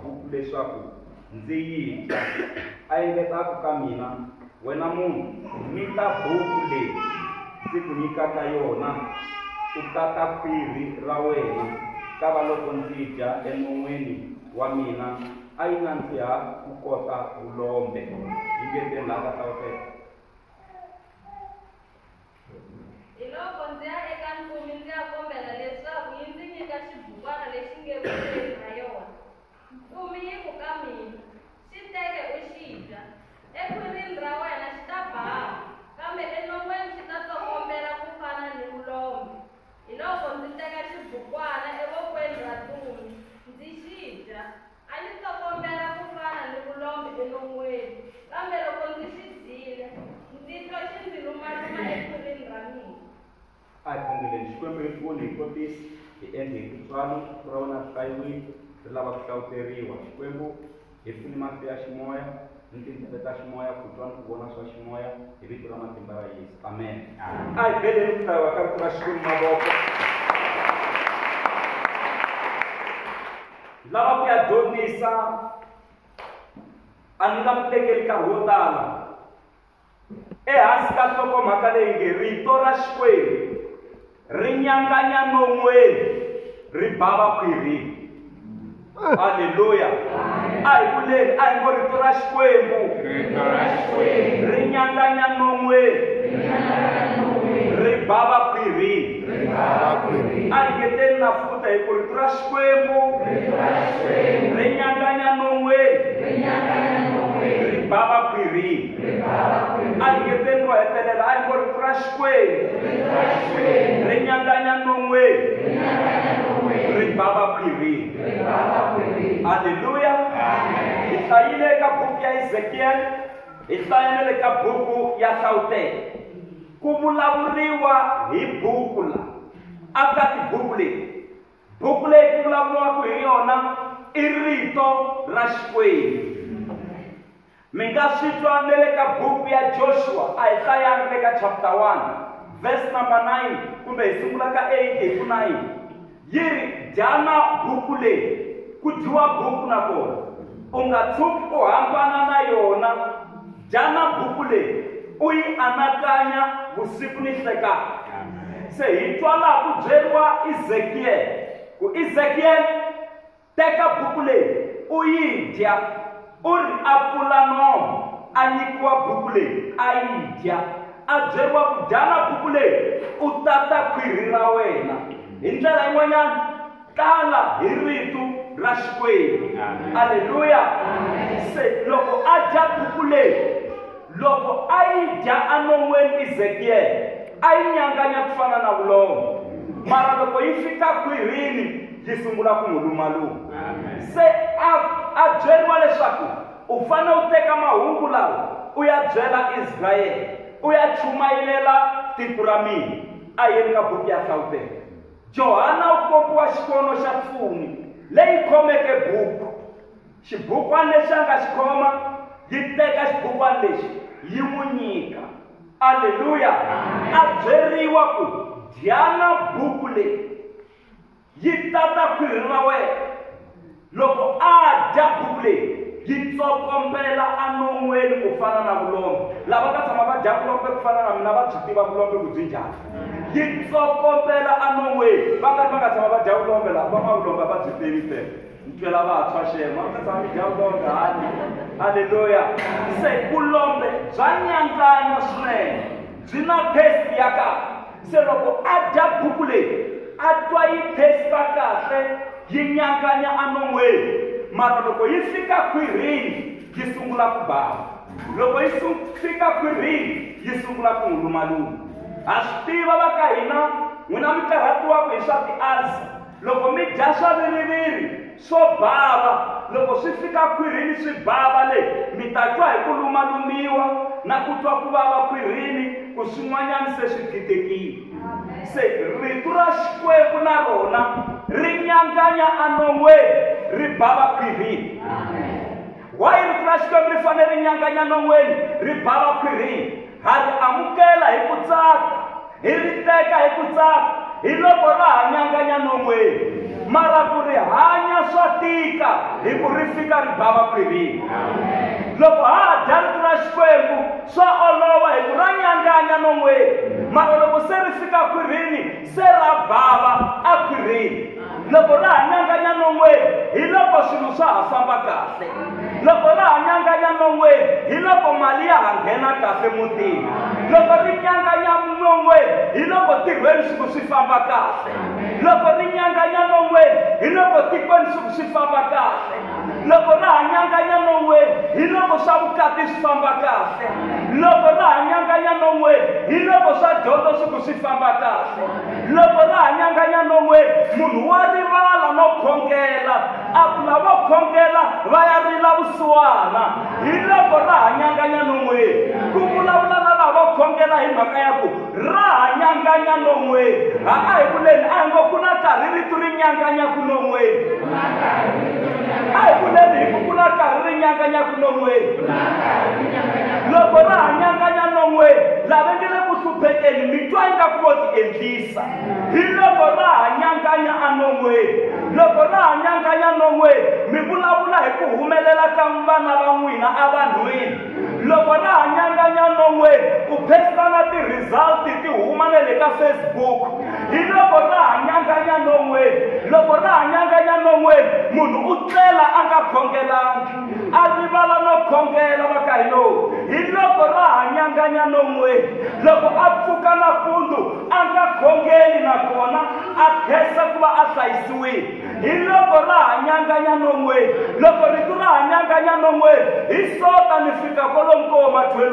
Buku leswaku ndzi yi dya. A engeta a ku ka mina, Wena munhu, mita buku leyi ndzi ku nyikaka yona, u tata khwiri ra wena. Kavaloko ndzi dya enon'weni wa mina, a yi nandziha kukota vulombe. Yingeteni laha ka Hlawuteka. Hiloko ndzi ya eka ntsumi ndzi ya kombela leswaku yi ndzi nyika xibukwana lexi nge vokweni ra yona. Ntsumi yi ku ka mina, Xi teke u xi dya. Ekhwirini ra wena xi ta bava, kambe enon'weni xi ta tsokombela ku fana ni vulombe. Hiloko ndzi teka xibukwana evokweni ra ntsumi, ndzi xi dya. A xi tsokombela ku fana ni vulombe enon'weni, kambe loko ndzi xi dyile, ndzi twa xi ndzi lumaluma ekhwirini ra mina. A hi khongeleni. Xikwembu hi pfuni, hi kotisi, hi endli hi tintswalo. Rito ra wena ri hlayiwile, ri lava ku hlawuteriwa. Xikwembu, hi pfuni mahlo ya ximoya ni tindleve ta ximoya ku twa ni ku vona swa ximoya, hi vito ra matimba ra Yesu. Amen. A hi beleni ku hlayiwa ka rito ra Xikwembu mavoko. Lava ku ya dyondzisa, a ni nga mi tekeli nkarhi wo tala. Ehansi ka nhlokomhaka leyi nge Rito ra Xikwembu ri nyanganya non'weni, ri bava khwirini. Aleluya! A hi vuleni, a hi ngo Rito ra Xikwembu ri nyanganya non'weni, ri bava khwirini. A hi ngeteni na futa hi ku Rito ra Xikwembu ri nyanganya non'weni, ri bava khwirini. A hi ngeteni ro hetelela, a hi ngo Rito ra Xikwembu ri nyanganya non'weni, ri bava khwirini. Aleluya! Hi hlayile eka buku ya Ezekiel, hi hlaya na le ka buku ya Hlawuteka. Ku vulavuriwa hi buku la. Aka tibuku leti. Buku leyi ku vulavuriwaka hi yona i Rito ra Xikwembu. Mi nga swi twa na le ka buku ya Joshua, a hi hlayanga le ka chapter 1, verse number 9, kumbe hi sungula ka 8 hi ku 9. Yi ri, Dyana buku leyi, ku dyiwa buku na kona. U nga tshuki u hambana na yona. Dyana buku leyi, u yi anakanya vusiku ni nhlekani. Se hi twa laha ku byeriwa Ezekiel ku Ezekiel, Teka buku leyi u yi dya. U ri a pfula nomo, a nyikiwa buku leyi, a yi dya. A byeriwa ku dyana buku leyi u tata khwiri ra wena. Hi ndlela yin'wanyana, tala hi Rito ra Xikwembu. Aleluya! Se loko a dya buku leyi, loko a yi dya enon'weni Ezekiel, a yi nyanganya ku fana na vulombe. Mara loko yi fika khwirini, yi sungula ku n'wi lumaluma. Se a a byeriwa leswaku u fanele u teka mahungu lawa u ya byela Israyele, u ya chumayelela tiko ra mina. A yeni ka buku ya Hlawuteka. Johana u kombiwa xivono xa ntsumi leyi khomeke buku. Xibukwana lexi a nga xi khoma, yi teka xibukwana lexi yi n'wi nyika. Aleluya! A byeriwa ku dyana buku leyi. Yi tata khwiri ra wena. Loko a dya buku leyi, yi tsokombela enon'weni ku fana na vulombe. Lava nga tshama va dya vulombe ku fana na mina va byi tiva vulombe ku byi njhani. Yi tsokombela enon'weni. Va nga ri va nga tshama va dya vulombe lava va mavulombe a va byi tivi phela. Ni twela vantshwa xema, va nga tshama mi dya vulombe hani. Aleluya. Se vulombe bya nyanganya swinene, byi na taste ya kahle. Se loko a dya buku leyi, a twa yi taste kahle, yi nyanganya enon'weni, mara loko yi fika khwirini yi sungula ku bava. Loko yi fika khwirini yi sungula ku n'wi lumaluma. Ha swi tiva va ka hina, n'wina mi karhatiwaka hi swa ti-ulcer, loko mi dya swa viriviri swo bava, loko swi fika khwirini swi bava le, mi ta twa hi ku lumalumiwa na ku twa ku vava khwirini ku swin'wanyana se swi phitekile. Se Rito ra Xikwembu na rona ri nyanganya enon'weni, ri bava khwirini. Why Rito ra Xikwembu ri fanele ri nyanganya non'weni, ri bava khwirini? Ha ri amukela hi ku tsaka, hi ri teka hi ku tsaka, hi loko ra ha nyanganya non'weni. Mara ku ri hanya swa tika hi ku ri fika ri bava khwirini. Loko ha dya rito ra Xikwembu swa olova hi ku ra nyanganya non'weni, mara loko se ri fika khwirini se ra bava a khwirini. Loko ra ha nyanganya non'weni hi loko swilo swa ha famba kahle. Loko ra ha nyanganya non'weni hi loko mali ya ha nghena kahle mutini. Loko ri nyanganya non'weni hi loko tirhweni swilo swi famba kahle. Loko ri nyanganya non'weni hi loko tikweni swilo swi famba kahle. Loko ra ha nyanganya non'weni hi loko swa vukati swi famba kahle. Loko ra ha nyanganya non'weni hi loko swa dyondzo swilo swi famba kahle. Loko ra ha nyanganya non'weni munhu wa rivala no khongela, a ku lavo khongela va ya rila vusiwana. Hi loko ra ha nyanganya non'weni, ku vulavula na lavo khongela hi mhaka ya ku ra ha nyanganya non'weni. A hi vuleni, a hi ngo ku na nkarhi rito ri nyanganyaku non'weni. A hi vuleni hi ku ku na nkarhi ri nyanganyaku non'weni. Loko ra ha nyanganya non'weni, lava nge le ku hluphekeni mi twa ingaku vo ti endlisa. Hi loko ra ha nyanganya enon'weni. Loko ra ha nyanganya non'weni, mi vulavula hi ku humelela ka vana va n'wina evanhwini. Loko ra ha nyanganya non'weni, u phesta na ti-result ti huma na le ka Facebook. Hi loko ra ha nyanganya non'weni. Loko ra ha nyanganya non'weni, munhu u tlela a nga khongelangi, a rivala no khongela va ka hina. Hi loko ra ha nyanganya non'weni, loko a pfuka nampundzu a nga khongeli nakona a khensa ku va a hlayisiwile. Hi loko ra ha nyanganya non'weni, loko rito ra ha nyanganya non'weni, hi sota ni fika kwalomu ko ma 12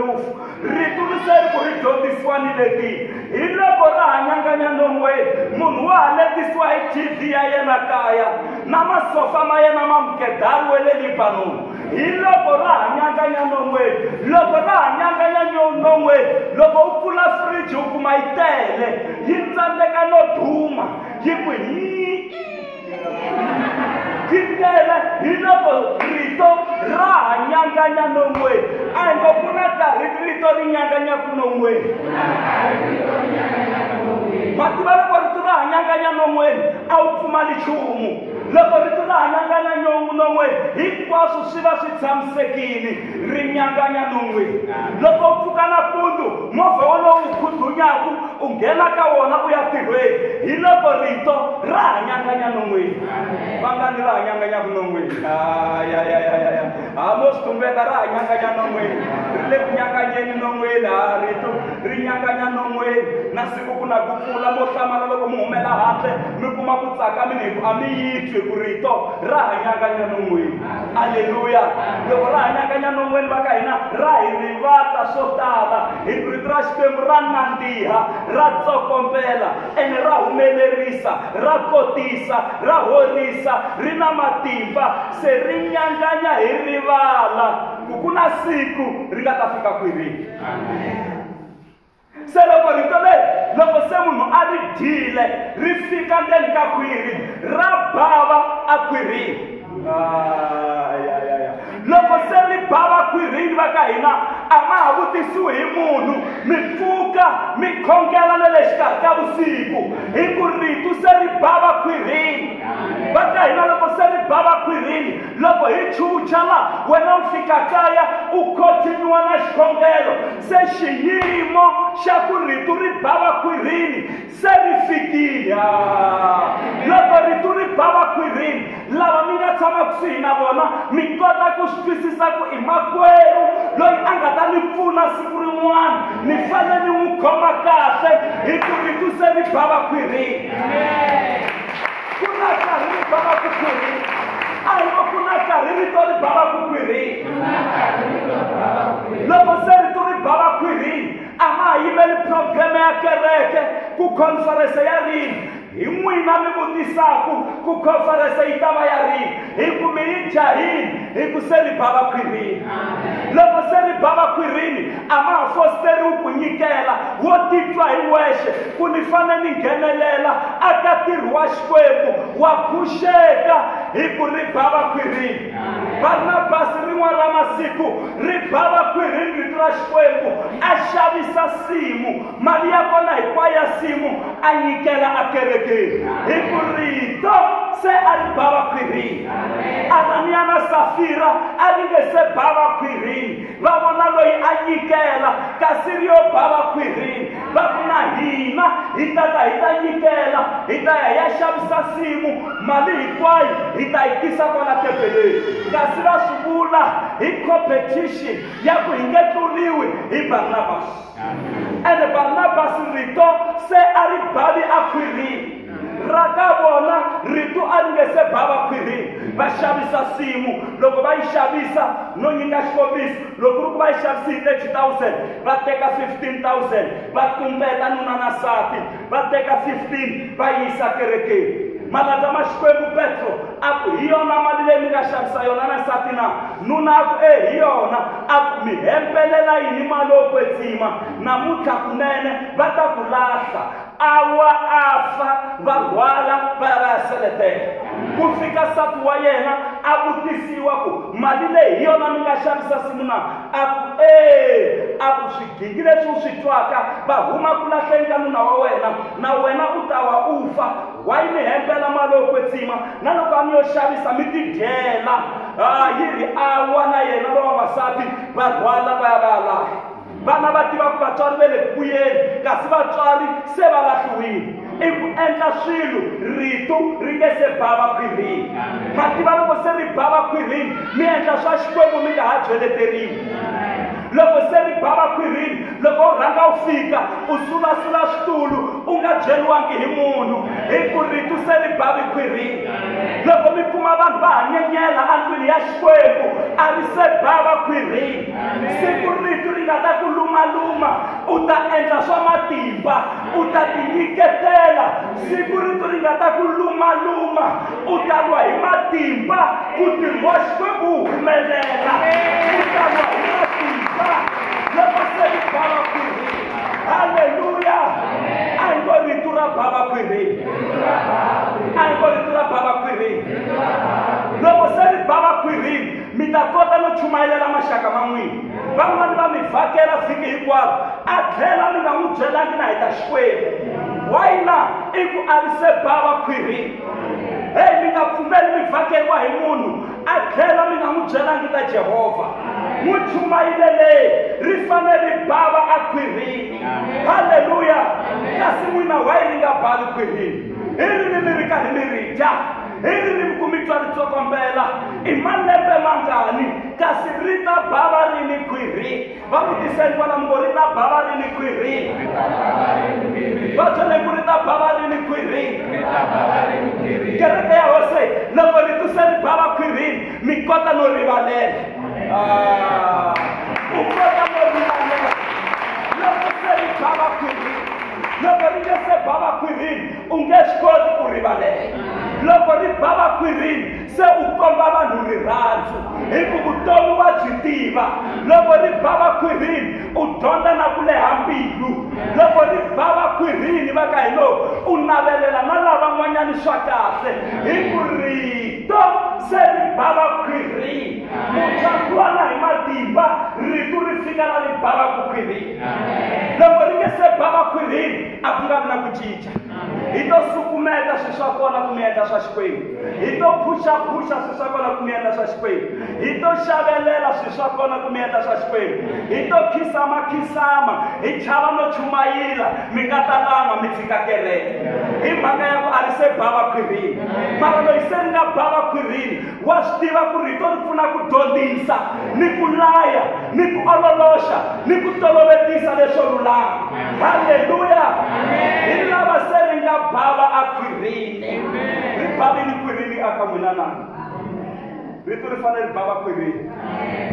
rito ri se ri ku ri dyondzisiwa ni letini. Hi loko ra ha nyanganya non'weni, munhu wa ha letisiwa hi TV ya yena kaya na masofa ma yena ma mukedari wa le Lebanon. Hi loko ra ha nyanganya non'weni, loko ra ha nyanganya non'weni, loko u pfula fridge u kuma yi tele, yi tsandzeka no duma, yi ku hi yi tele. Hi loko rito ra ha nyanganya non'weni. A hi ngo ku na nkarhi rito ri nyanganyaku non'weni. Mativa loko rito ra ha nyanganya non'weni a wu pfumali nchumu. Loko rito ra ha nyanganya non'weni, hinkwaswo swi va swi tshamisekile, ri nyanganya non'weni. Loko u pfuka nampundzu, movha wolowo wu khudunyaku u nghena ka wona u ya tirhweni. Hi loko rito ra ha nyanganya non'weni. Vangani ra ha nyanganyaku non'weni? Ha mo swi tumbeta, ra ha nyanganya non'weni, ri le ku nyanganyeni non'weni. Ha rito ri nyanganya non'weni. Na siku ku na ku pfula mo hlamala loko mi humela handle mi kuma ku tsaka mi hi ku a mi yi twi ku rito ra ha nyanganya non'weni. Aleluya. Loko ra ha nyanganya non'weni va ka hina ra hi rivata swo tala. Hi ku rito ra Xikwembu ra nandziha, ra tsokombela, ene ra humelerisa, ra kotisa, ra horisa, ri na matimba. Se ri nyanganya hi rivala ku ku na siku ri nga ta fika khwirini. Se loko rito leri, loko se munhu a ri dyile, ri fika ndzeni ka khwiri, ra bava a khwirini. Loko se ri bava khwirini va ka hina, a ma ha vutisiwi hi munhu, mi pfuka mi khongela na le xikarhi ka vusiku, hi ku rito se ri bava khwirini. Va ka hina loko se ri bava khwirini, loko hi chucha la wena u fika kaya u continue na xikhongelo, se xiyimo xa ku rito ri bava khwirini se ri fikile. Loko rito ri bava khwirini, lava mi nga tshama kusuhi na vona mi kota ku swi twisisa ku i makwerhu loyi a nga ta ni pfuna siku rin'wana, ni fanele ni n'wi khoma kahle hi ku rito se ri bava khwirini. Ku na nkarhi ri bava ku khwirini. A hi ngo ku na nkarhi rito ri bava ku khwirini. Loko se rito ri bava khwirini, a ma ha yimeli progreme ya kereke ku conference ya rini. Hi n'wina mi vutisaku ku conference yi ta va ya rini, hi ku mi yi jahini, hi ku se ri bava khwirini. Loko se ri bava khwirini, a ma ha fosteriwi ku nyikela, wo titwa hi wexe ku ni fanele ni nghenelela aka ntirho wa Xikwembu, wa phuxeka hi ku ri bava khwirini. Barnabasi rin'wana ra masiku ri bava khwirini rito ra Xikwembu, a xavisa simu, mali ya kona hinkwayo ya simu a nyikela a kerekeni, hi ku rito se a ri bava khwirini. Ananiya na Safira a ri nge se bava khwirini. Va vona loyi a nyikela kasi ri yo bava khwirini. Va ku na hina hi ta ta hi ta nyikela, hi ta ya hi ya xavisa nsimu, mali hinkwayo hi ta yi tisa kwala tempeleni. Kasi va swi vula hi competition ya ku hi nge tluriwi hi Barnabas. Ene Barnabas rito se a ri bavi a khwirini. Ra ka vona rito a ri nge se bava khwirini. Va xavisa nsimu, loko va yi xavisa no nyika xikombiso, loko ku ri ku va yi xavisi hi 30,000, va teka 15,000, va tumbeta nuna na nsati, va teka 15 va yisa kerekeni. Malandza ma Xikwembu Petro a ku hi yona mali leyi mi nga xavisa yona na nsati na? Nuna a ku e hi yona. A ku mi hempelela yini mali yo kwetsima? Namuntlha kunene va ta ku lahla. A wa a fa, va rhwala va ya va ya seletela. Ku fika nsati wa yena a vutisiwa ku mali leyi hi yona mi nga xavisa nsimu na? A ku e, a ku swigingi leswi u swi twaka va huma ku lahleni ka nuna wa wena, na wena u ta wa u fa. Why mi hempela mali yo kwetsima? Na loko a mi yo xavisa mi tidyela. Yi ri a wa na yena lowa wansati, va rhwala va ya va ya lahla. Vana va tiva ku vatswari va le ku vuyeni, kasi vatswari se va lahliwile. I ku endla swilo rito ri nge se bava khwirini. Ma tiva loko se ri bava khwirini, mi endla swa Xikwembu mi nga ha byeleteriwi. Loko se ri bava khwirini, loko u rhanga u fika u sulasula switulu u nga byeriwangi hi munhu, hi ku rito se ri bavi khwirini. Loko mi kuma vanhu va ha nyenyela endlwini ya Xikwembu, a ri se bava khwirini. Siku rito ri nga ta ku lumaluma, u ta endla swa matimba, u ta tinyiketela. Siku rito ri nga ta ku lumaluma, u ta lwa hi matimba ku ntirho wa Xikwembu wu humelela. U ta lwa hi matimba loko se ri bava khwirini. Halleluya! A hi ngo rito ra bava khwirini. A hi ngo rito ra bava khwirini. Loko se ri bava khwirini, mi ta kota no chumayelela maxaka ma n'wina. Van'wani va mi vhakela vhiki hinkwaro, a tlhela mi nga n'wi byelangi na hi ta Xikwembu. Why na? I ku a ri se bava khwirini. Hey, mi nga pfumeli mi vhakeriwa hi munhu a tlhela mi nga n'wi byelangi ta Jehovha. N'wi chumayeleleni, ri fanele ri bava a khwirini. Halleluya! Kasi n'wina why ri nga bavi khwirini? Hi rini mi ri karhi mi ri dya? Hi rini ku mi twa ri tsokombela? I malembe mangani kasi ri ta bava rini khwirini? Va vutiseni kwala mi ngo ri ta bava rini khwirini? Va byele ku ri ta bava rini khwirini? Kereke ya Hosi, loko rito se ri bava khwirini, mi kota no rivalela. U kota no rivalela. Loko se ri bava khwirini, loko ri nge se bava khwirini, u nge swi koti ku rivalela. Loko ri bava khwirini, se u komba vanhu rirhandzu, hi ku vutomi wa byi tiva. Loko ri bava khwirini, u dyondza na ku leha mbilu. Loko ri bava khwirini va ka hina, u navelela na lavan'wanyani swa kahle, hi ku rito se ri bava khwirini. Muntshwa twana hi matimba, rito ri fika la ri bavaku khwirini. Loko ri nge se bava khwirini, a ku nga vi na ku cinca. Hi to sukumeta swilo swa kona ku mi endla swa Xikwembu. Hi to phuxaphuxa swilo swa kona ku mi endla swa Xikwembu. Hi to xavelela swilo swa kona ku mi endla swa Xikwembu. Hi to khisamakhisama, hi chava no chumayila, mi nga talanga mi tshika kereke. Hi mhaka ya ku a ri se bava khwirini. Mara loyi se ri nga bava khwirini, wa swi tiva ku rito ri pfuna ku dyondzisa, ni ku laya, ni ku ololoxa, ni ku tolovetisa leswo lulama. Halleluya! Hi lava se ri nga bava a khwirini. Ri bavini khwirini aka n'wina na? Rito ri fanele ri bava khwirini.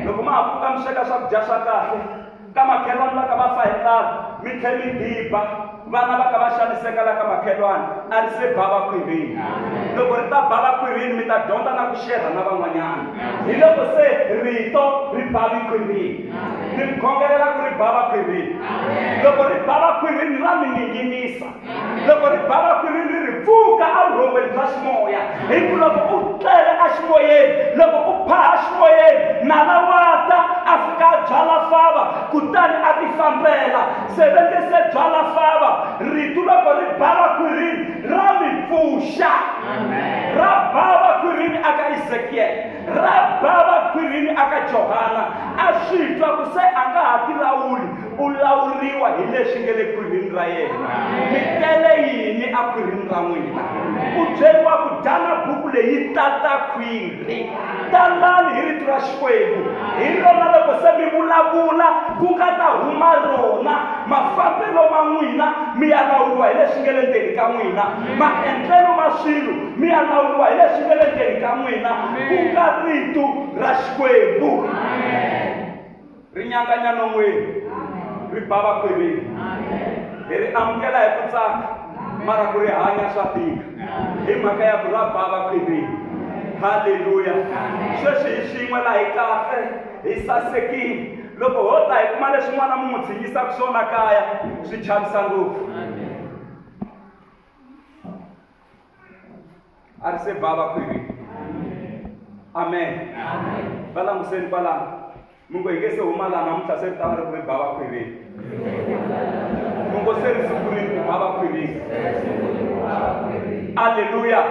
Loko ma ha pfuka mi sweka swakudya swa kahle, ka makhelwani va ka va fa hi ndlala, mi tlhe mi diba, vana va ka va xaniseka la ka makhelwani, a ri se bava khwirini. Loko ri ta bava khwirini, mi ta dyondza na ku xerha na van'wanyana. Hi loko se rito ri bavi khwirini. Ni mi khongelela ku ri bava khwirini. Loko ri bava khwirini, ra mi ninginisa. Loko ri bava khwirini, ri ri pfuka evurhongweni bya ximoya. Hi ku loko u tlele eximoyeni, loko u phaha ximoyeni, nala wa ta a fika a byala fava, kutani a ti fambela. Se va nge se byala fava, rito loko ri bava khwirini ra mi pfuxa. Ra bava khwirini aka Ezekiel, ra bava khwirini aka Johana. A swi twa ku se a nga ha tilawuli, u lawuriwa hi leswi nge le khwirini ra yena. Mi tele yini a khwirini ra n'wina? U byeriwa ku dyana buku leyi tata khwiri. Talani hi rito ra Xikwembu. Hi rona loko se mi vulavula ku nga ta huma rona. Mafambelo ma n'wina mi ya lawuriwa hi leswi nge le ndzeni ka n'wina. Maendlelo ma swilo mi ya lawuriwa hi leswi nge le ndzeni ka n'wina, ku nga rito ra Xikwembu. Ri nyanganya non'weni, ri bava khwirini. Hi ri amukela hi ku tsaka, mara ku ri hanya swa tika hi mhaka ya ku ra bava khwirini. Haleluya. Sweswi hi swin'we laha hi kahle, hi sasekile. Loko ho ta hi kuma leswi n'wana mi n'wi tshinyisaka swona kaya, swi chavisa ngopfu. A ri se bava khwirini. Amen. Va languseni kwalano. Mi ngo hi nge se huma laha namuntlha se ri ta va ri ku ri bava khwirini. Mi ngo se ri sungurile ku bava khwirini. Alleluya.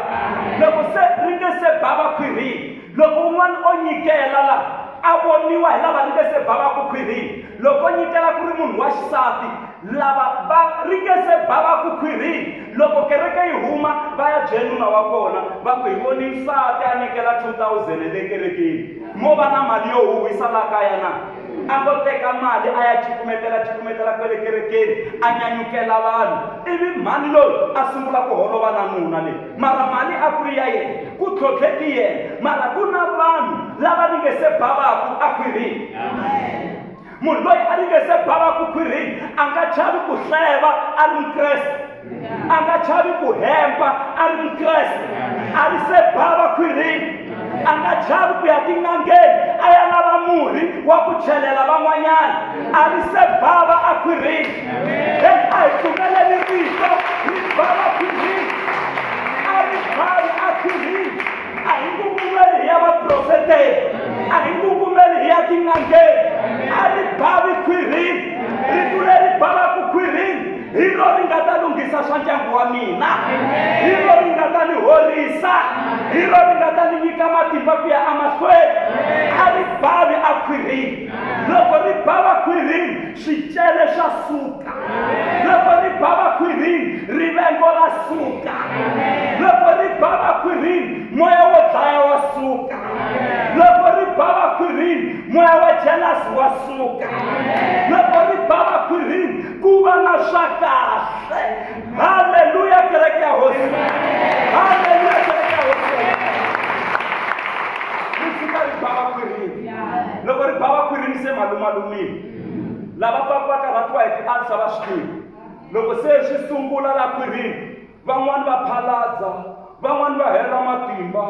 Loko se ri nge se bava khwirini, loko un'wana o nyikela la a voniwa hi lava ri nge se bavaku khwirini. Loko o nyikela ku ri munhu wa xisati, lava va ri nge se bavaku khwirini, loko kereke yi huma va ya byela nuna wa kona va ku hi voni nsati a nyikela 2000 le kerekeni, mo va na mali yo huhwisa laha kaya na? A ngo teka mali a ya cukumetela kwele kerekeni, a nyanyukela vanhu. Ivi mhani loyi a sungula ku holova na nuna leyi, mara mali a ku ri ya yena, ku tlhotlheki yena, mara ku na vanhu lava ri nge se bavaku a khwirini. Munhu loyi a ri nge se bavaku khwirini a nga chavi ku hleva a ri Mukreste, a nga chavi ku hempa a ri Mukreste, a ri se bava khwirini. A nga chavi ku ya tin'angeni a ya lava murhi wa ku chelela van'wanyana, a ri se bava a khwirini. Hey, a hi pfumeleli rito ri bava khwirini, a ri bavi a khwirini. A hi ngungumeli hi ya vaprofeteni, a hi ngungumeli hi ya tin'angeni, a ri bavi khwirini. Rito leri bavaku khwirini hi ro ri nga ta lunghisa swa ndyangu wa mina, hi ro ri nga ta ni horisa, hi ro ri nga ta ni nyika matimba ku ya emahlweni. A ri bavi a khwirini. Loko ri bava khwirini, swicele swa suka. Loko ri bava khwirini, rivengo ra suka. Loko ri bava khwirini, moya wo dlaya wa suka. Loko ri bava khwirini, moya wa jealous wa suka. Loko ri bava khwirini, ku va na swa kahle. Haleluya, kereke ya Hosi. Haleluya, kereke ya Hosi. Ri fika ri bava khwirini. Loko ri bava khwirini se malumalumile. Lava pfaka va karhatiwa hi ti-ulcer va swi tivi. Loko se swi sungula la khwirini, van'wani va phaladza, van'wani va hela matimba,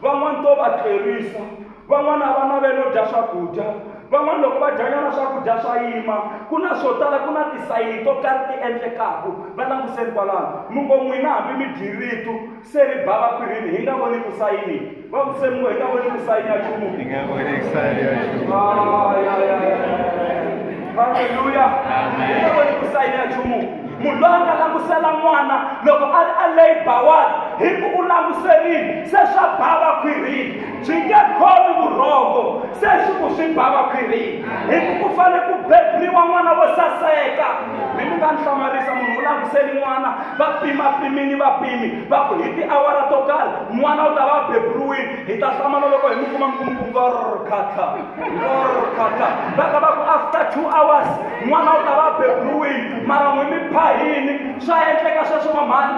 van'wani to va tlerisa, van'wani a va naveli no dya swakudya, van'wani loko va dyanyana swakudya swa yima. Ku na swo tala, ku na tisayini to karhi ti endlekaku. Va languseni kwalano. Mi ngo n'wina hambi mi dyi rito se ri bava khwirini, hi nga voni ku sayini. Va ku se mi ngo hi nga voni ku sayini ya nchumu. Hi nga voni ku sayini ya nchumu. Haleluya. Hi nga voni ku sayini ya nchumu. Munhu loyi a nga langusela n'wana loko a ri a labour ward, hi ku u languserile se swa bava khwirini, byi nge khomi vurhongo se swi ku swi bava khwirini, hi ku ku fanele ku beburiwa n'wana wo saseka. Mi mi nga ni hlamarisa, munhu u languseli n'wana, va pimapimini vapimi va ku hi tiawara to karhi n'wana u ta va a beburiwile. Hi ta hlamala loko hi mi kuma mi ku ngorkhatha ngorkhatha, va ka va ku after 2 hours n'wana u ta va a beburiwile, mara n'wi mi phahini. Swa endleka sweswo mamhani.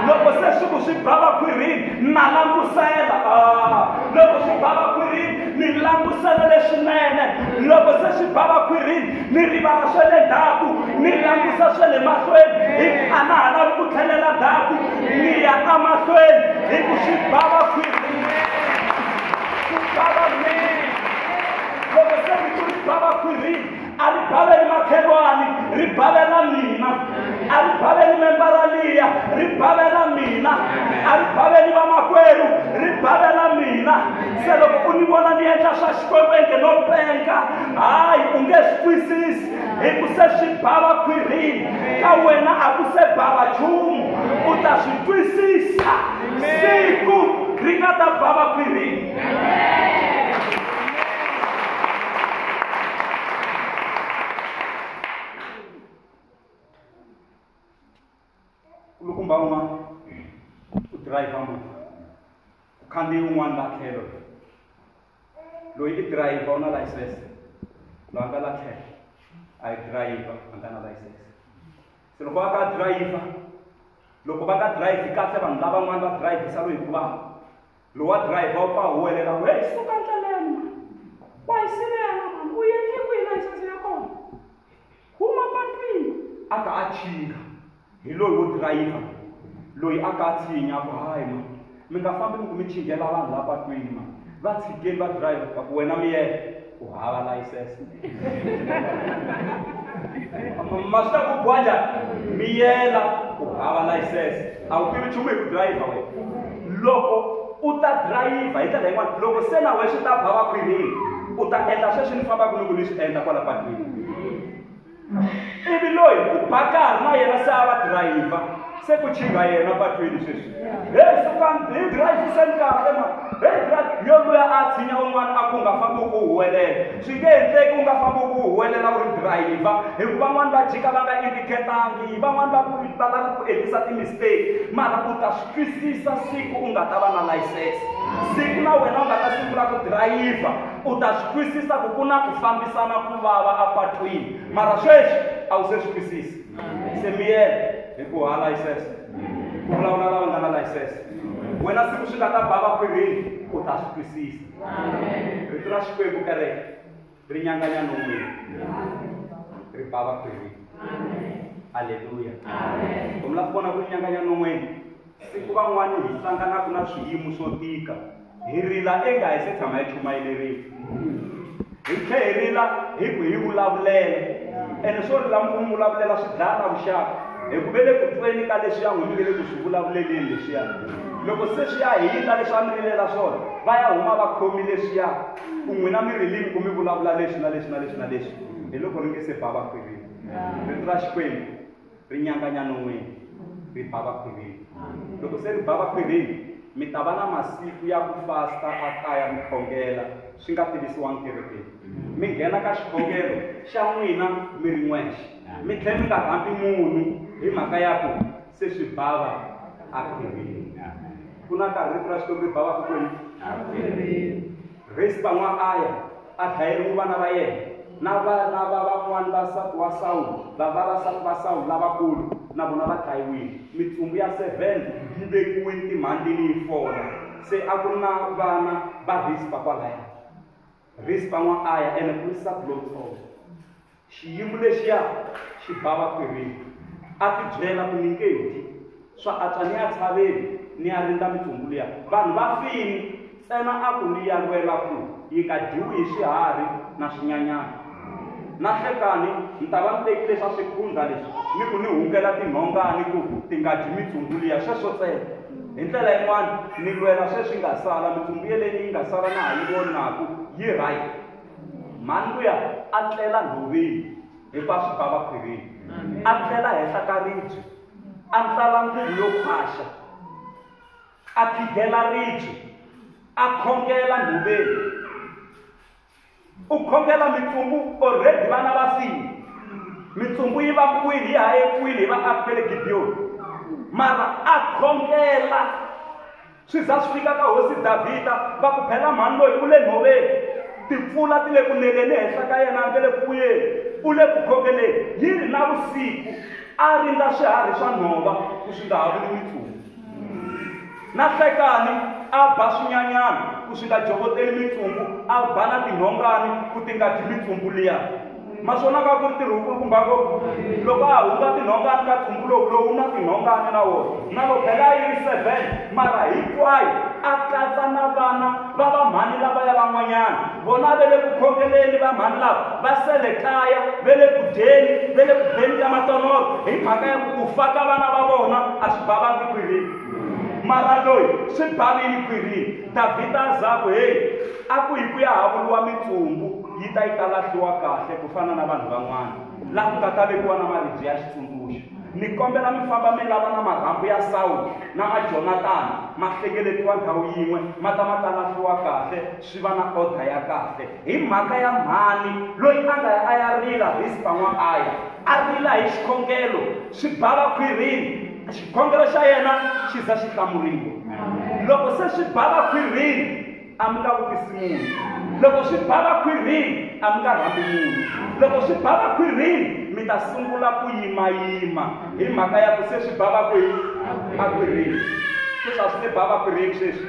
Loko se swi ku swi bava khwirini, na langusela. Loko swi bava khwirini, ni langusela leswinene. Loko se swi bava khwirini, ni rivala swa le ndzhaku, ni langusa swa le mahlweni. Hi ku a na ha lavi ku tlhelela ndzhaku, ni ya emahlweni. Hi ku swi bava khwirini, swi bava khwirini. Loko se rito ri bava khwirini, a ri baveli makhelwani, ri bavela mina. A ri baveli membara liya, ri bavela mina. A ri baveli vamakwerhu, ri bavela mina. mina. Se loko u ni vona ni endla swa Xikwembu enge no penka, hayi u nge swi twisisi hi ku se swi bava khwirini ka wena, a ku se bava nchumu. U ta swi twisisa siku ri nga ta bava khwirini. Kulukumba un'wana u dirayivha movha, ku khandziya un'wana la tlhelo, loyi i dirayivha u na layisense, loyi a nga la tlhelo a yi dirayivha a nga na layisense. Se loko va ka dirayivha, loko va nga dirayivhi kahle vanhu lavan'wana va dirayivhisa loyi hikuva lowa dirayivha u pfa huwelela ku hey, suka ndleleni mani, wa yi sivela mani, u endle kwihi layisense ya kona, huma patwini. A ka a chinga hi loyi wo dirayivha, loyi a ka a tshinya a ku hayi ma, mi nga fambi mi ku mi chinghela vanhu la patwini ma, va tshikeni va dirayivha. Va ku wena miyela u hava layisense. Ma swi ta ku boha njhani? Miyela u hava layisense, a wu tivi nchumu hi ku dirayivha wena. Loko u ta dirayivha hi ndlela yin'wana, loko se na wena swi ta bava khwirini, u ta endla sweswi ni fambaka ni ku ni swi endla kwala patwini. Ivi loyi ku ba nkarhi na yena se a va dirayivha, se ku chinga yena patwini sweswi. Hey, sukani hi dirayivhiseni kahle ma, hey yo luya a tshinya un'wana a ku nga fambi ku huwelela. Swi nge endleki u nga fambi ku huwelela u ri dirayivha, hikuva van'wani va jika va nga indiketangi, van'wani va ku va lava ku endlisa ti-mistake. Mara u ta swi twisisa siku u nga ta va na layisense, siku na wena u nga ta sungula ku dirayivha, u ta swi twisisa ku ku na ku fambisana ku vava apatwini. Mara sweswi a wu se swi twisisi. Se miyela hi ku ha layisense, ku vulavula lava nga na layisense. Wena siku swi nga ta bava khwirini u ta swi twisisa. Rito ra Xikwembu kereke ri nyanganya non'wini, ri bava khwirini. Aleluya. Mi lava ku vona ku ri nyanganya non'wini, siku van'wani hi hlanganaka na swiyimo swo tika, hi rila enga hi se tshama hi chumayeleriwa, hi tlhe hi rila hi ku hi vulavulela. Ene swo rila mi ku mi vulavulela swi dlaya na vuxaka, hi ku ve le ku tweni ka leswiya n'wi mi nge le ku swi vulavuleleni leswiya. Loko se swi ya hindza leswi a mi rilela swona, va ya huma va khomi leswiya ku n'wina mi rilini ku mi vulavula leswi na leswi na leswi na leswi, hi loko ri nge se bava khwirini. Rito ra Xikwembu ri nyanganya non'wini, ri bava khwirini. Loko se ri bava khwirini, mi ta va na masiku ya ku fasta a kaya mi khongela swi nga tivisiwangi kerekeni. Mi nghena ka xikhongelo xa n'wina mi ri n'wexe, mi tlhela mi nga rhambi munhu hi mhaka ya ku se swi bava a khwirini. Ku na nkarhi rito ra Xikwembu ri bavaka kwini? Rispa n'wa Aya a dlayeriwe vana va yena na vana va van'wana vasati wa Sawulo, va vavasati va Sawulo lavakulu na vona va dlayiwile. Mitsumbu ya 7 yi vekiwile timhandini yi fola. Se a ku ri na vana va Rispa kwalaya. Rispa n'wa Aya ene ku ri nsati lontsongo. Xiyimo lexiya xi bava khwirini. A ti byela ku ni nge dyi, swa antswa ni ya tshaveni ni ya rindza mitsumbu liya. Vanhu va fini ntsena a ku ni ya lwela ku yi nga dyiwi hi swiharhi na swinyanyana. Na hlekani ni ta va ni tekile swa swikhundla leswi ni ku ni hungela tinhongani ku ti nga dyi mitsumbu liya, sweswo ntsena. Hi ndlela yin'wana ni lwela sweswi nga sala, mitsumbu yeleyi yi nga sala na ha yi vonaku yi right. Mhani luya a tlela nhoveni hinkwaswo bava khwirini, a tlela henhla ka ribye, a ndlala nguvu yo khwaxa, a khigela ribye, a khongela nhoveni. U khongela mitsumbu already vana va file. Mitsumbu yi va kwini, yi haye kwini, yi va akele Gibiyoni. Mara a khongela swi za swi fika ka hosi Davhida, va ku phela mhani loyi u le nhoveni, timpfula ti le ku neleni henhla ka yena, a nge le ku vuyeni, u le ku khongeleni. Yi ri na vusiku a rindza swiharhi swa nhova ku swi nga ha vuli mitsumbu. Na hlekani a ba swinyanyana ku swi nga jovoteli mitsumbu, a ba na tinhongani ku ti nga dyi mitsumbu liya. Maswona ka ku ri ntirho wukulukumba ngopfu. Loko a hunga tinhongani ka ntsumbu lowu, lowu na tinhongani na wona, na loko phela yi ri 7, mara hinkwayo a katsa na vana va vamhani lavaya van'wanyana. Vona va le ku khongeleni vamhani lava, va sele kaya, va le ku dyeni, va le ku beni ka matonoro hi mhaka ya ku fa ka vana va vona a swi bavangi khwirini. Mara loyi swi bavile khwirini. Davhida a za ku hey, a ku hi ku ya havuriwa mitsumbu yi ta yi ta lahliwa kahle ku fana na vanhu van'wana. Laha ku nga ta vekiwa na maribye ya xitsundzuxo. Ni kombela mi famba mi lava na marhambu ya Sawulo na ma Jonathan ma hlengeletiwa ndhawu yin'we ma ta ma ta lahliwa kahle swi va na order ya kahle. Hi mhaka ya mhani loyi a nga ya a ya rila Rispa n'wa Aya, a rila hi xikhongelo swi bava khwirini. Xikhongelo xa yena xi za xi hlamuriwa. Loko se swi bava khwirini a mi nga vutisi munhu. Loko swi bava khwirini a mi nga rhambi munhu. Loko swi bava khwirini mi ta sungula ku yimayima hi mhaka ya ku se swi bava kwihi a khwirini. Sweswi a swi se bava khwirini sweswi.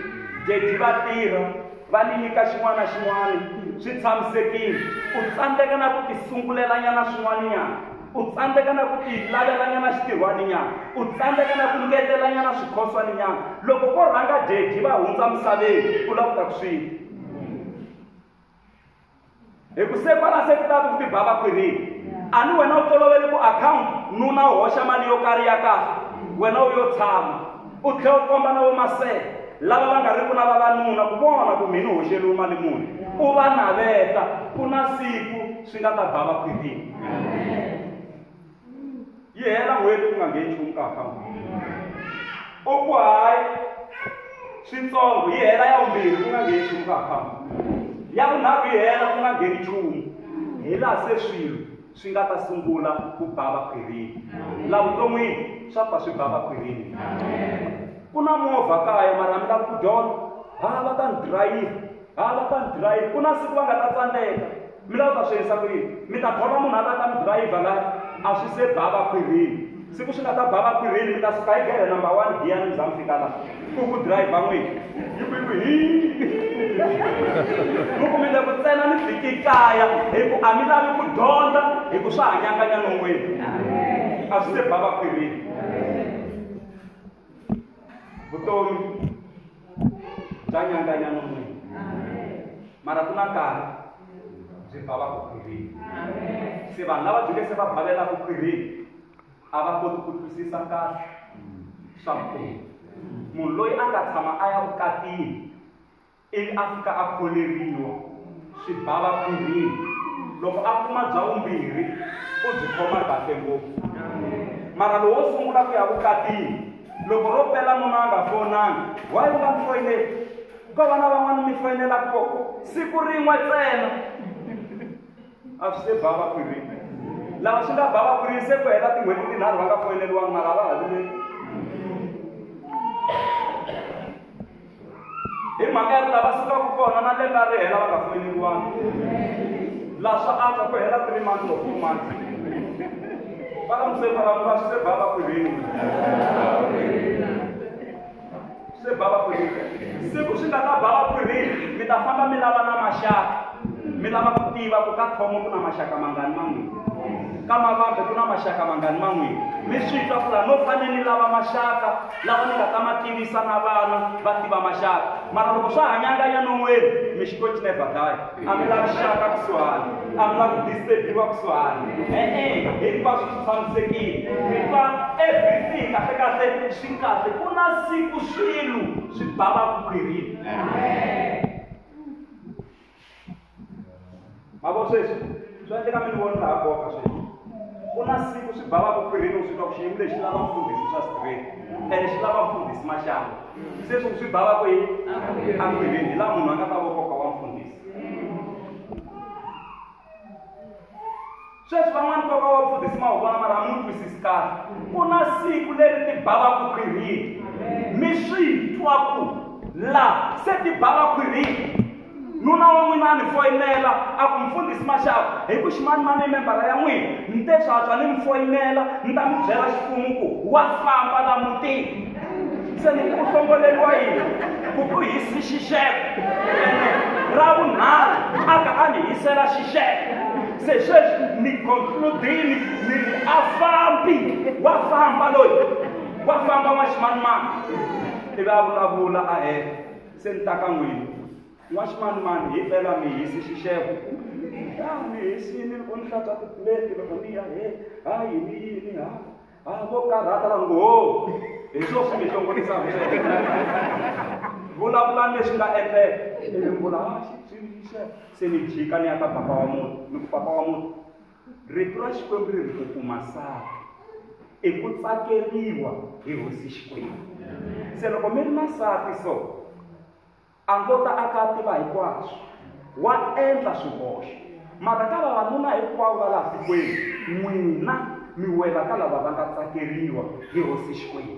Daddy va tirha va ni nyika xin'wana na xin'wana swi tshamisekile. U tsandzeka na ku tisungulelanyana swin'waninyana. U tsandzeka na ku tilavelanyana xitirhwaninyana. U tsandzeka na ku ngetelanyana swikhoswaninyana. Loko ko rhanga daddy va hundza misaveni u lava ku ta ku swini. Hi ku se kwala se ku ta ku ti bava khwirini. A ni wena u tolovele ku account nuna u hoxa mali yo karhi ya kahle, wena u yo tshama u tlhela u komba na vo masele lava va nga ri ku na vavanuna ku vona ku mina u hoxeliwe mali muni. U va naveta ku na siku swi nga ta bava khwirini. Yi hela n'hweti ku nga ngheni nchumu ka account. U ku hayi switsongo, yi hela ya vumbirhi ku nga ngheni nchumu ka account. Ya vunharhu yi hela ku nga ngheni nchumu. Hi laha se swilo swi nga ta sungula ku bava khwirini. La vuton'wini swa pfa swi bava khwirini. Ku na movha kaya mara mi lava ku dyondza, ha va ta ni dirayivha, ha va ta ni dirayivha. Ku na siku va nga ta tsandzeka, mi lava ku ta swi endlisa ku yini? Mi ta thola munhu a ta ta mi dirayivha laha, a swi se bava khwirini. Siku swi nga ta bava khwirini mi ta suka hi gere number 1 giyani mi za mi fika laha. Ku ku dirayivha n'wini. Yi ku yi ku hi. Mi ku mi le ku ntsena mi fiki kaya hi ku a mi lavi ku dyondza hi ku swa ha nyanganya non'wini. A swi se bava khwirini. Vutomi bya nyanganya non'wini. Mara ku na nkarhi byi bava ku khwirini. Se vanhu lava byi nge se va bavelaka khwirini a va koti ku twisisa kahle swa vutomi. Munhu loyi a nga tshama a ya vukatini ivi a fika a kholeriwa swi bava khwirini. Loko a kuma bya vumbirhi u byi khoma kahle ngopfu. Mara lowo wo sungula ku ya vukatini loko ro pela nuna a nga fonangi, why u nga mi foyineli? Ko vana van'wana mi foyinelaka koko siku rin'we ntsena a swi se bava khwirini. Lava swi nga bava khwirini se ku hela tin'hweti tinharhu va nga foyineliwangi mara a va ha vileli. Hi mhaka ya ku lava sukaka kona na lembe a ri hela va nga foyineliwangi. Laha swa antswa ku hela 3 months or 4 months. Va la museni va va swi se bava khwirini. Se bava khwirini. Siku swi nga ta bava khwirini mi ta famba mi lava na maxaka. Mi lava ku tiva ku ka Thomo ku na maxaka mangani ma n'wina. Ka Mavambe ku na maxaka mangani ma n'wina. Mi swi twa ku laha no fanele ni lava maxaka lawa ni nga ta ma tivisa na vana va tiva maxaka. Mara loko swa ha nyanganya non'weni mi xikochi never die. A mi lavi xaka kusuhani, a mi lavi ku disturbiwa kusuhani. E-e, hinkwaswo swi tshamisekile. Mi twa everything kahle kahle swi kahle. Ku na siku swilo swi bavaka khwirini. Mavo sweswi swi endleka mi ni voni laha koka sweswi. Ku na siku swi bavaka khwirini u swi twa ku xiyimo lexi lava mfundhisi swa straight ene xi lava mfundhisi Maxangu. Se swi bava kwihi? A khwirini. Hi laha munhu a nga ta va nkoka wa mfundhisi. Sweswi van'wana nkoka wa mfundhisi ma wu vona mara a mi wu twisisi kahle. Ku na siku leri ti bavaka khwirini. Mi swi twa ku la se ti bava khwirini. Nuna wa n'wina a ni foyinela a ku mfundhisi Maxangu hi ku ximanimani i membara ya n'wina ni te swa ni mi foyinela ni ta mi byela xifumu ku wa famba la mutini. Se ni ku hlongoleriwa yini? Ku ku hisi xixevo. Ene ra vunharhu a ka a ni hisela xixevo. Se sweswi ni concludini ni ri a fambi, wa famba loyi, wa famba wa ximanimani. Ivi a vulavula a heta se ni ta ka n'wina. N'waximanimani hi pela mi hisi xixevo. Ya mi hisini loko ni hlantswa tipuleti loko ni ya he ha yini yini ha. A vo karhata la ngo ho hi swo swi mi hlongorisaka vulavulani leswi nga endleka ivi mi vula se ni jika ni ya ka papa wa munhu ni ku papa wa munhu rito ra Xikwembu ri ri ku kuma nsati i ku tsakeriwa hi hosi Xikwembu. Se loko mi ri na nsati so a ngo ta a ka tiva hinkwaswo wa endla swihoxo mara ka vavanuna hinkwavo va laha tikweni n'wina mi wela ka lava va nga tsakeriwa hi hosi Xikwembu.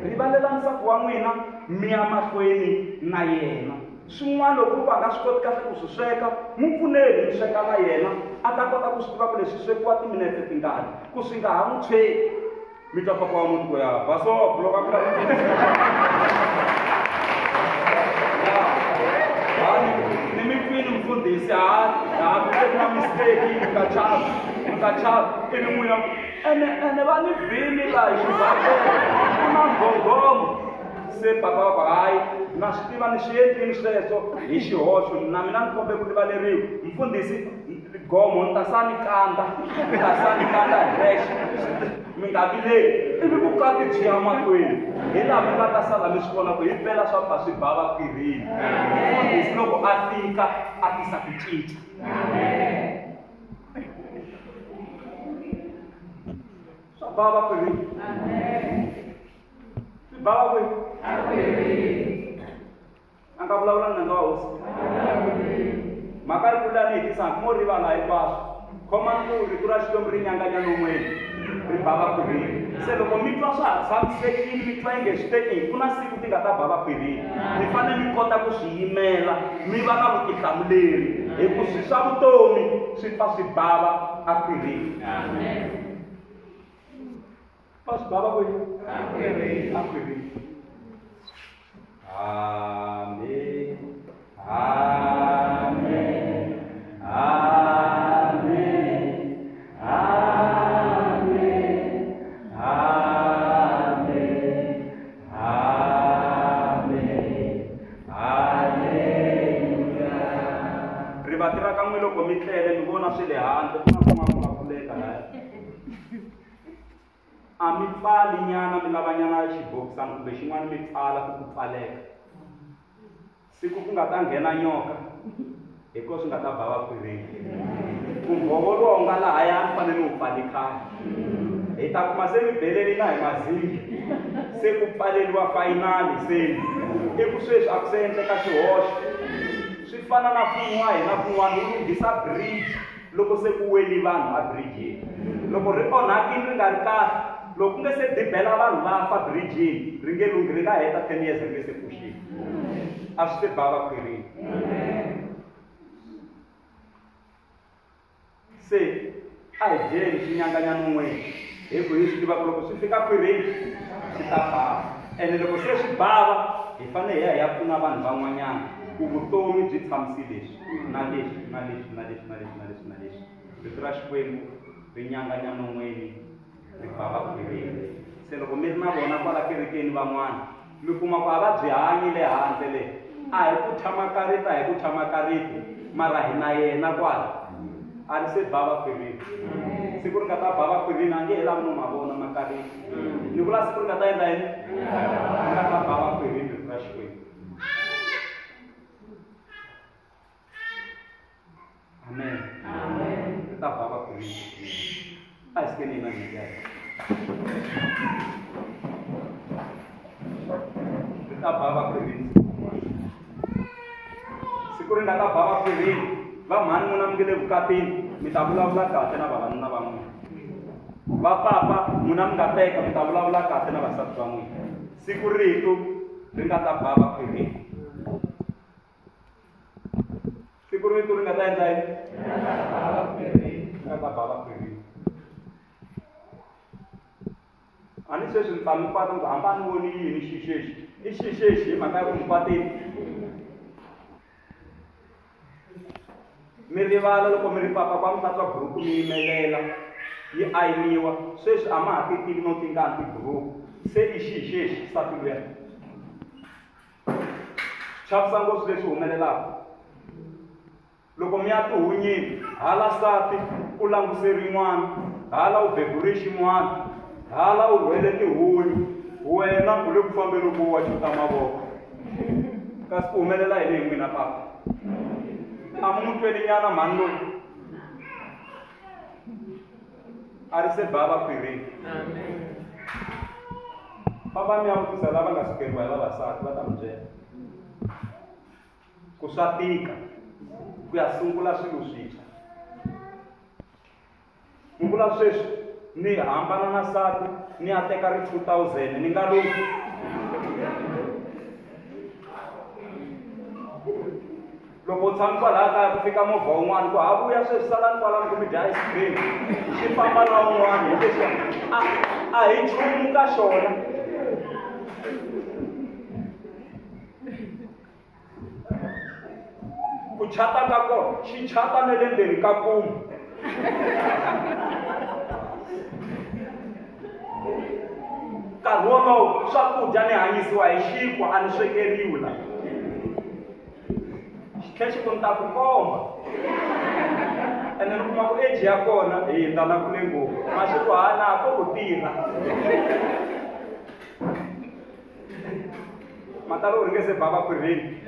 Rivalela nsati wa n'wina mi ya mahlweni na yena. Swin'wana loko va nga swi koti kahle ku swi sweka n'wi pfuneni mi sweka na yena a ta kota ku swi tiva ku leswi swekiwa timinete tingani ku swi nga ha n'wi tshweki. Mi twa papa wa muti ku ya basopo loko a kula ni mi kwini mfundhisi ha ku na mistake mi nga chavi mi nga chavi ivi n'wina ene va ni bini laha hi xibakela ku na nghonghomo. Se papa wa ku hayi na swi tiva ni swi endlini sweswo hi xihoxo na mina ni kombe ku rivaleriwa mfundhisi gomo ni ta sa ni kanda ni ta sa ni kanda hi rexe mi nga vileli ivi vukati byi ya mahlweni hi laha mi nga ta sala mi swi vona ku hi pela swa pfa swi bava khwirini. Mfundhisi loko a fika a tisa ku cinca. Swa bava khwirini. Swi bava kwihi? A nga vulavula nandza wa hosi mhaka yi kula ni hetisaka mo rivala hinkwaswo khomani ku rito ra Xikwembu ri nyanganya non'weni ri bava khwirini. Se loko mi twa swa ha tshamisekile mi twa inge swi te ku na siku ti nga ta bava khwirini mi fanele mi kota ku swi yimela mi va na vutihlamuleri hi ku swi swa vutomi swi pfa swi bava a khwirini. Pfa swi bava kwihi? A khwirini. Amen. Amen. Amen. Amen. Amen. Amen. Haleluya. Rivati ra ka n'wi loko mi tlele mi vona swi le handle ku na kun'wana ku nga pfuleka laya. A mi pfali nyana mi lavanyana xibokisana kumbe xin'wana mi pfala ku ku pfaleka. Siku ku nga ta nghena nyoka hi ko swi nga ta bava khwirini. Ku mbhovo lowu nga lahaya ni fanele ni wu pfali khale. Hi ta kuma se mi beleli na hi mazingi se ku pfaleriwa fayinali se i ku sweswi a ku se endleka xihoxo. Swi fana na mfumo wa hina kun'wana wu lunghisa bridge loko se ku weli vanhu a bridge-ini. Loko ri onhakini ri nga ri kahle loko ku nge se dibela vanhu va fa bridge-ini ri nge lunghi ri nga heta 10 years ri nge se pfuxiwi. A swi se bava khwirini. Se a hi dyeni xinyanganya non'weni hi ku hi swi tiva ku loko swi fika khwirini swi ta bava ene loko se swi bava hi fanele hi ya hi ya pfuna vanhu van'wanyana ku vutomi byi tshamisi leswi na leswi na leswi na leswi na leswi na leswi na leswi. Rito ra Xikwembu ri nyanganya non'weni ri bava khwirini. Se loko mi ri na vona kwala kerekeni van'wana mi kuma ku a va byi hanyi le handle le a hi ku thya makarita hi ku thya makarita mara hi na yena kwala a ri se bava khwirini. Siku ri nga ta bava khwirini a nge he lavi no ma vona makarita. Ni vula siku ri nga ta endla yini? Ri nga ta bava khwirini rito ra Xikwembu. Amen. Ri ta bava khwirini. A hi sikeni yina nyika. Ri ta bava khwirini. Siku ri nga ta bava khwirini va mhani n'wina mi nge le vukatini mi ta vulavula kahle na vavanuna va n'wina. Va papa n'wina mi nga teka mi ta vulavula kahle na vasati va n'wina. Siku rito ri nga ta bava khwirini. Siku rito ri nga ta endla yini? Ri nga ta bava khwirini. A ni sweswi mi pfa mi kwata ku hamba ni voni yini xixexi i xixexi hi mhaka ya ku mi kwatile. Mi rivala loko mi ri papa kwa mi hlantswa buruku mi yimelela yi ayiniwa sweswi a ma ha ti tivi no tingani tiburuku se i xixexi nsati luya. Chavisa ngopfu leswi humelelaka. Loko mi ya tihunyini hala nsati u languseri n'wana hala u beburi xin'wana Hala u rhwele tihunyi wena u le ku fambeni ku wa xuta mavoko kasi ku humelela yini hi n'wina papa a mi n'wi twelinyana mhani loyi a ri se bava khwirini. Famba mi ya vutisa lava nga sukeriwa hi vavasati va ta mi byela ku swa tika ku ya sungula swilo swintshwa. Ni vula sweswi ni hambana na nsati ni ya teka ri 2000 ni nga loku loko u tshami kwalaya kaya ku fika movha wun'wana ku ha vuya sweswi salani kwalano ku mi dya ice cream xi famba na wun'wana hi leswi a hi nchumu ka xona. Ku chata ka kona xi chata na le ndzeni ka kumu. Nkarhi wolowo swakudya ni hanyisiwa hi xinkwa a ni swekeriwi la. Xi tlhela xi ku ni ta ku komba ene ni kuma ku age ya kona hi hundza na kule ngopfu masiku hala ko ku tirha. Matalo u ri nge se bava khwirini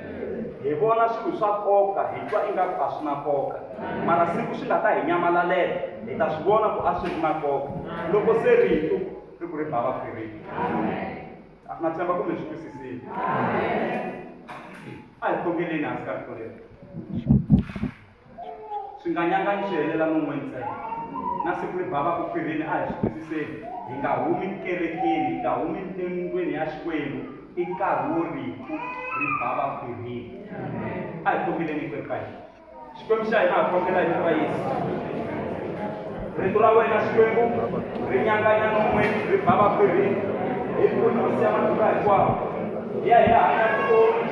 hi vona swilo swa nkoka hi twa ingaku a swi na nkoka mara siku swi nga ta hi nyamalalela hi ta swi vona ku a swi ri na nkoka loko se rito ri ku ri bava khwirini. Na tshemba ku mi swi twisisile. A hi khongeleni hansi ka rito leri swi nga nyanganyi swi helela non'weni ntsena na siku ri bava ku khwirini a hi swi twisiseni hi nga humi kerekeni hi nga humi endlwini ya Xikwembu i nkarhi wo rifu ri bava khwirini. A hi khongeleni hinkwerhu ka hina. Xikwembu xa hina ha khongela hi vito ra Yesu. Rito ra wena Xikwembu ri nyanganya non'weni ri bava khwirini hi pfuni hosi ya matiko hinkwawo hi ya hi ya hanya vutomi